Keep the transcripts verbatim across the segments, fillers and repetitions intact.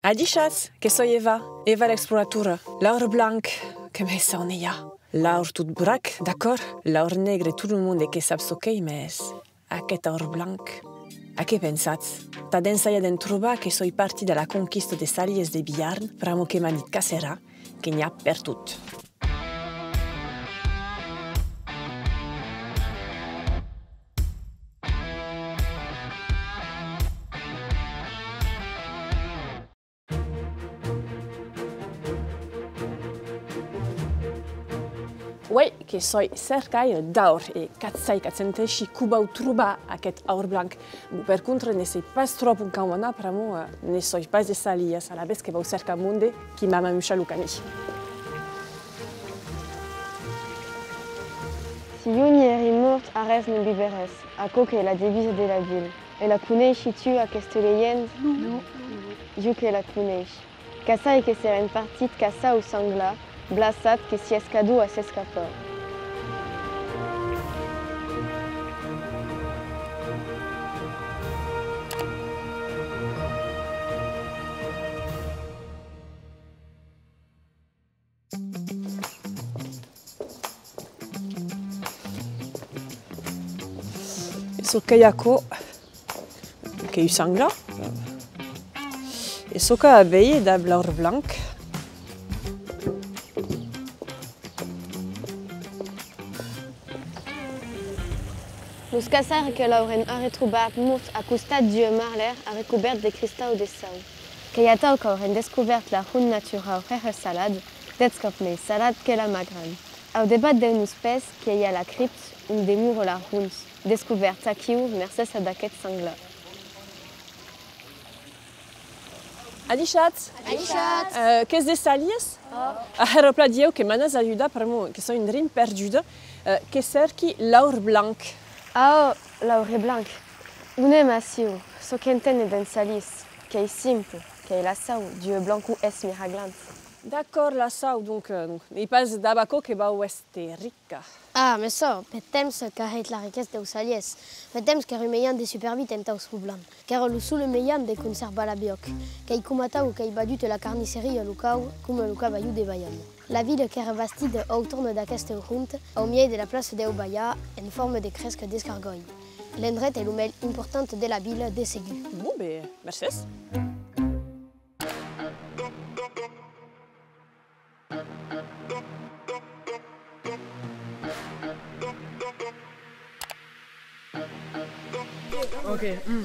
Adishatz, que soi Eva, Eva l'exploratora. L'aur blanc, que me sona ja. L'aur tot brac, d'acòrd, l'aur negre tot lo monde que sap çò qu'ei, mès aqueth aur blanc, a qué pensatz? Tad ensajar de'n trobar, que soi partida a la conquista de Salies de Biarn, pr'amor que m'an dit qu'acerà que n'i a pertot. Uei que soi cercaire d'aur e qu'at sai, qu'at senteishi, que'u vau trobar aqueth aur blanc. Bon, per contra, ne sei pas tròp on cau anar, pr'amor, eh, ne soi pas de Salies, alavetz que vau cercar monde qui m'amamusha lo camin. Si jo n'i èri mòrt, arrés non viverés. Aquò qu'ei la devisa de la vila. E la coneishi tu, aquesta legenda? Non. Jo que la coneishi. Qu'at sai que s'èren partits caçar au sanglar, blaçat que s'i escadó a s'escapar. E çò qu'ei aquò, qu'ei un sanglar. E çò qu'a a veir dab l'aur blanc. Los caçaires que l'aurén arretrobat mort a costat d'ua marlèr arrecobèrt de cristau de sau. Qu'ei atau qu'aurén descobèrt la hont naturau hèra salada, dètz còps mei salada que la magrana. Au debat deu noste pes que i a la cripta on demora la hont, descobèrta aquiu mercés ad aqueth sanglar. Adishatz! Adishatz! Eh, qu'ètz de Salies? Ò. Ah, hèra plan dilhèu que m'anatz ajudar, pr'amor que soi un drin perduda. Eh, que cèrqui l'aur blanc. Ah, l'aur blanc. On èm aciu? Çò qu'enteni d'en Salies, qu'ei simple, qu'ei la sau, d'ua blancor esmiraglant. D'acòrd, la sau, donc, eh, donc, n'ei pas dab aquò que vau èster rica. Ah, mès çò, peth temps qu'arrèt la riquesa deu Salies, peth temps qu'èra un mejan de supervita entaus poblants, qu'èra lo sol mejan de conservar la viòc, qu'ei coma atau qu'ei vadut la carnisseria locau, coma lo cavalhon de Baiona. La vila qu'èra bastida au torn d'aquesta hont, au miei de la plaça deu Balhar, en forma de crèsca d'escargòlh. L'endret ei lo mei important de la vila, de segur. Bon, ben, mercés. Ok, hmm.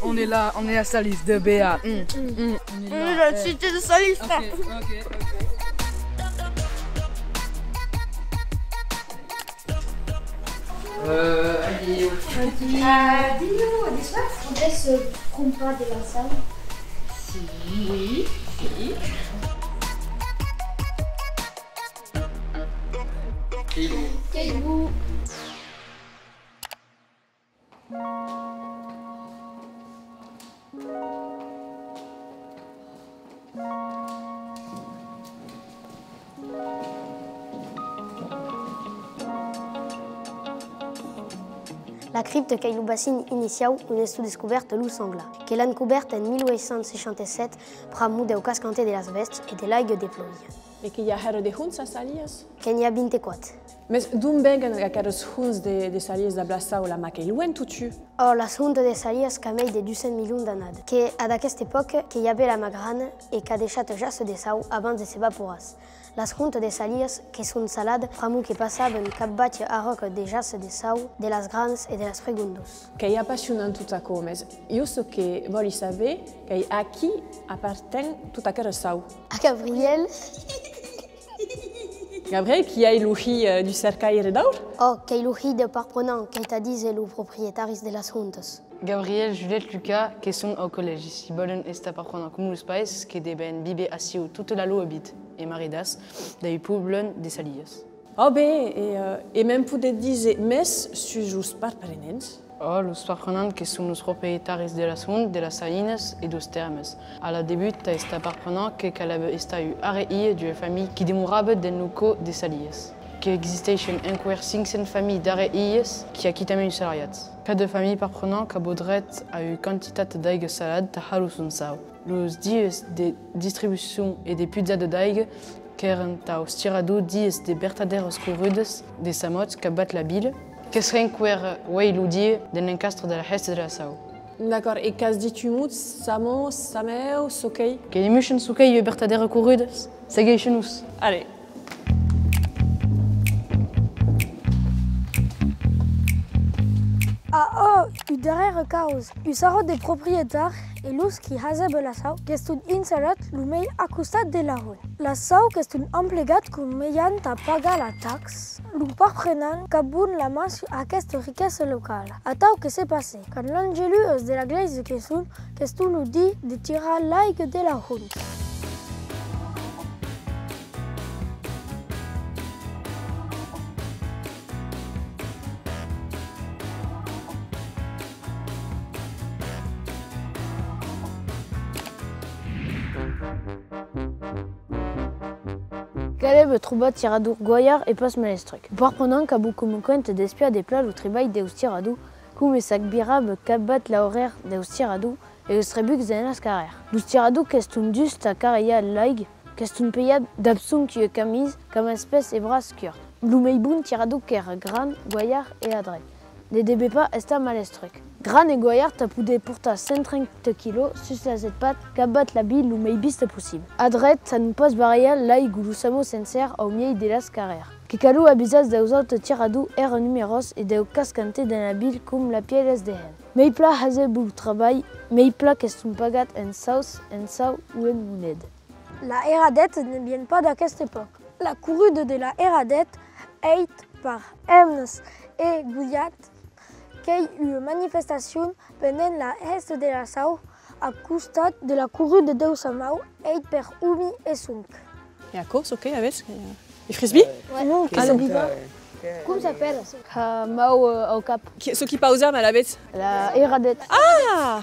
On est là, on est à Salies, de B A. Hmm, hmm, on est là, eh. Cité de Salies, ok, ok, ok. Euh, adiu. Adiu. Adiu, bonsoir. Podètz, euh, crompar de la sau? Si, oui, si. Qu'ei bon. Qu'ei bon. La cripta qu'ei lo bacin iniciau on estó descobèrt lo sanglar, que l'an cobèrt en mil ueit cents seishanta-sèt pr'amor deu cascante de las bèstias e de l'aiga de plòja. E que i a hèra de honts a Salies? Que n'i a vint-e-quate. Mès d'on venguen aqueras honts de, de Salies dab la sau? La mar qu'ei luenh, totun. Ò, las honts de Salies qu'a mei de dus cents milions d'annadas. Que ad aquesta epòca que i avè la mar grana e qu'a deishat jàser de sau abans de s'evaporar. Las honts de Salies que son saladas pr'amor que passavan capvath arròca de jàser de sau de las granas e de las pregondas. Qu'ei apassionant tot aquò, mès jo çò que vòli saber qu'ei a qui aparten tota aquera sau. A Gabriel. Gabriel, qui ei lo hilh, eh, d'un cercaire d'aur? Ò, qu'ei lo hilh deu parprenant, qu'ei a díser lo proprietari de las hontas. Gabriel, Juliette, Lucas, que son au collègi, si vòlen estar parprenants coma los pairs, que devèn víver aciu tota la lor vita, e maridats deu pòble de Salies. Ò ben, e, eh, e me'n podetz díser mès sus los parprenants? Ò, los parprenants que son los proprietaris de las hontas, de las salinas e deus tèrmes. A la debuta, estar parprenant que calèva estar un arrehilh d'ua familha qui demorava dens lo còr de Salies. Qu'existeishen enqüèra cinc cents familhas darrèr ilhas qui aquitan un salariat. Cada familha, per prenent, qu'avó dret a ua quantitat d'aiga salada tà har lo son sau. Los dias de distribucion e de pujada d'aiga qu'èran taus tiradors dias de vertadèras corrudas de samòts capvath la vila. Qu'es enqüèra uei lo dia dens l'encastre de la hèsta de la sau. D'acòrd, e qu'as dit un mot, samò, samèu, çò qu'ei? Que demuishen çò qu'ei ua vertadèra corruda, segueish-nos. Allez. Ah, ò, ua darrèra causa. Un sarròt de proprietari e los qui hasèvan la sau qu'estón instalats lo mei a costat de la hont. La sau qu'estón emplegats com mejan tà pagar la taxa. Los parprenents qu'avón la man sus aquesta riquesa locala. Atau que se passe, quand l'angeluas de la glèisa que son, qu'estó lo dia de tirar l'aiga de la hont. Qu'anèva trobar tiradors gualhards e pas malestrucs. Lo parprenent qu'avó coma compte d'espiar de plan lo tribalh deus tiradors, coma s'ac virava capvath l'aurèr deus tiradors e los trebucs dens las carrèras. Los tiradors qu'estón dus tà carrejar l'aiga, qu'estón pelhats dab sonque ua camisa, qu'an es pès e braç curts. Lo mei bon tirador qu'èra gran, gualhard e adreit. Ne devè pas estar malestruc. Gran e gualhard tà poder portar cent trenta quilòs sus las espatlas capvath la vila lo mei viste possible. Adreit tà non pas barrejar l'aiga o lo samò sencer au miei de las carrèras. Que caló avisar deus autes tiradors hèra numeròs e deu cascantar dens la vila com las pièiras de hent. Mei plan hasèvan lo trabalh, mei plan qu'estón pagats en saus, en sau o en moneda. La Heradèta ne vien pas d'aquesta epòca. La corruda de la Heradèta, hèit per hemnas e gualhards, qu'ei ua manifestacion pendent la hèsta de la sau a costat de la corruda deu samau hèit per Omi e Sonc. E aquò, çò qu'ei, alavetz? E frisbee? Ouais. Non, que... Ah, non. Com s'apèla? Qu'an mau, euh, au cap. Qui, çò qui pausam, alavetz? La Heradèta. Ah!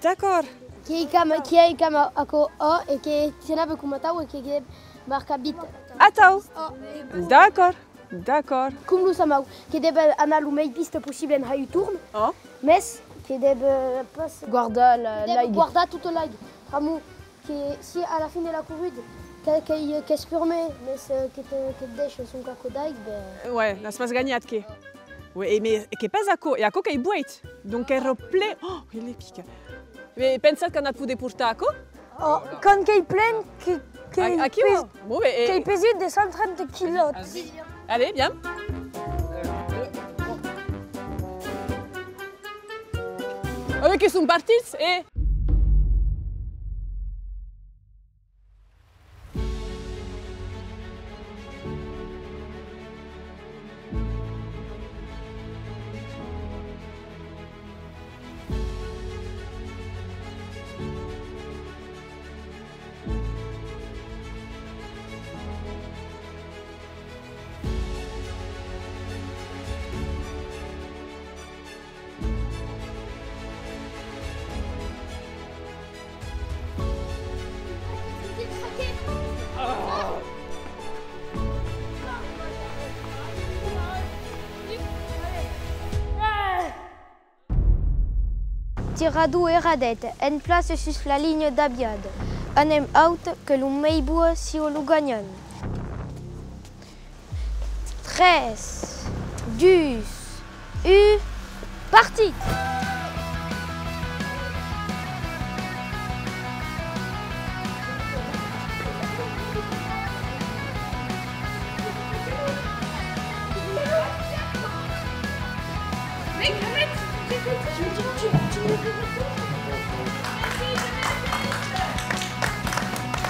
D'acòrd. Qui ei coma, qui ei coma aquò, ò, e que s'anava coma atau e que, que marca vite. Atau. D'acòrd, d'acòrd. Com lo samau, que deve anar lo mei viste possible en har un torn, ò, mes que deve pas... Guardar la, que deve l'aiga. Guardar tota l'aiga. Pr'amor que si a la fin de la corruda, que, que, qu'es purmèr, mes, eh, que te, que te dèisha son caco d'aiga, ben... Ouais, n'as pas ganhat, que. Ouais, e, mes, e qu'ei pas aquò, e aquò qu'ei bueit. Donc, èra plen. Oh, il est pica. Mes pensatz qu'anatz poder portar aquò? Oh, quand qu'ei plen, que, que... A-, aquí, pes-, bon, ben, eh, qu'ei pesit de cent trenta quilòs. Allez, bien. Ah, mes que son partits, eh! Tirador Heradèta, en plaça sus la linha d'arribada. Anem aute, que lo mei bon siá lo ganhant. Tres, dus, un, partit!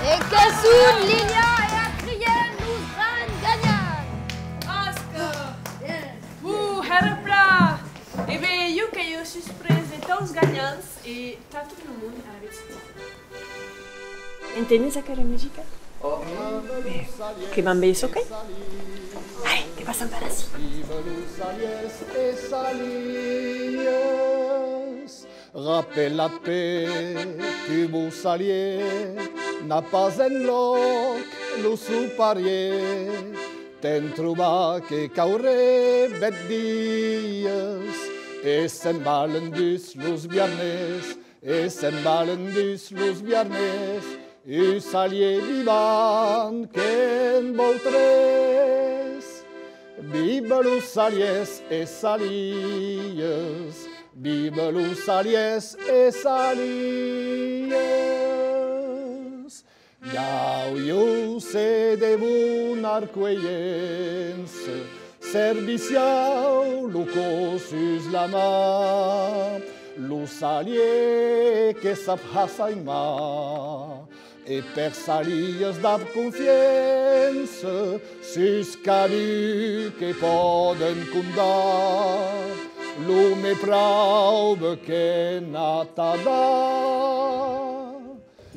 E que son Lilian e Adrien los grans ganhants! Òsca! Bon, hèra plan! E ben, jo qu'èi ua suspresa taus ganhants e tà tot lo monde, alavetz. Entenes aquera musica? Ò, que vam veir çò qu'ei. Ai, que passam per ací. Rapela-te, tu, Bossalier, n'a pas enlòc lo son parier. Te'n trobas que caure bèth dies, e se'n valen dus los biarnés, e se'n valen dus los biarnés, un salier vivant que'n vòu tres. Viva los saliers e saliers, viva los saliers e saliers. Gaujós e de bona arcuelhença, serviciau, lo còs sus la man, lo salier que sap hasar aimar, e per saliers dab confiença, sus cadun que pòden compdar, lo me praube que n'a tada.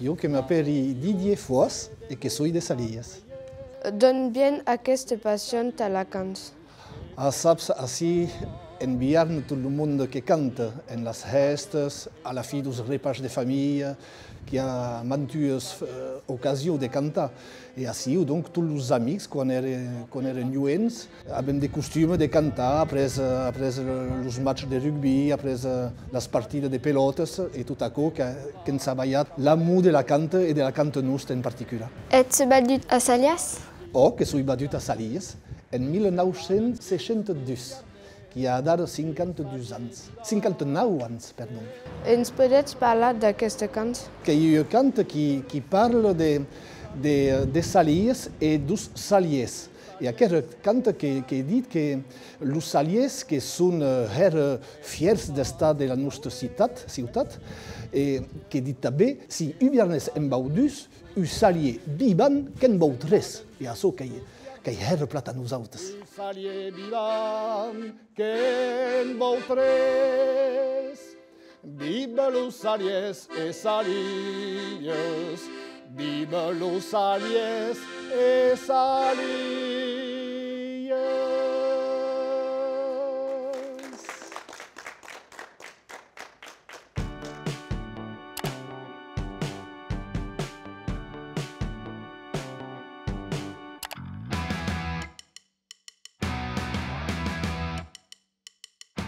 Jo que m'apèri Didier Foas e que soi de Salies. D'on vien aquesta passion tà la cant? Ah, saps, ací en Biarn tot lo monde que canta, en las hèstas, a la fin deus repars de familha, qu'i a mantuas, eh, ocasions de cantar. E aciu, donc, tots los amics, quan ère, quan èrem joens, avèm de costuma de cantar après, eh, après, eh, los matchs de rugbi, après, eh, las partidas de pelòtas e tot aquò que, que'ns a balhat l'amor de la canta e de la canta nosta en particular. Ètz vadut a Salias? Ò, que soi vadut a Salias en mila nau cents seishanta dus. Qu'i a adara cinquanta dus ans, cinquanta nau ans, perdon. E'ns podètz parlar d'aqueste cant? Qu'ei ua canta qui, qui parla de, de, de Salies e deus saliers. E aquera canta que, que dit que los saliers que son, eh, hèra fièrs d'estar de la nosta ciutat, ciutat, e que dit tanben, si un biarnés en vòu dus, un salier vivant que'n vòu tres. E açò qu'ei, qu'ei hèra plan tà nosautes. Un salier vivant que'n vòu tres. Viva los saliers e saliers, viva los saliers e saliers.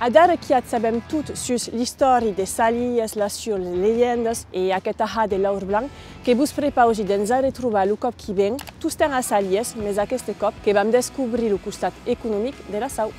Adara qu'i at sabèm tot sus l'istòri de Salies, las suas legendas e aqueth ahar de l'aur blanc, que vos prepausi de'ns arretrobar lo còp qui ven, tostemps a Salies, mes aqueste còp que vam descobrir lo costat economic de la sau.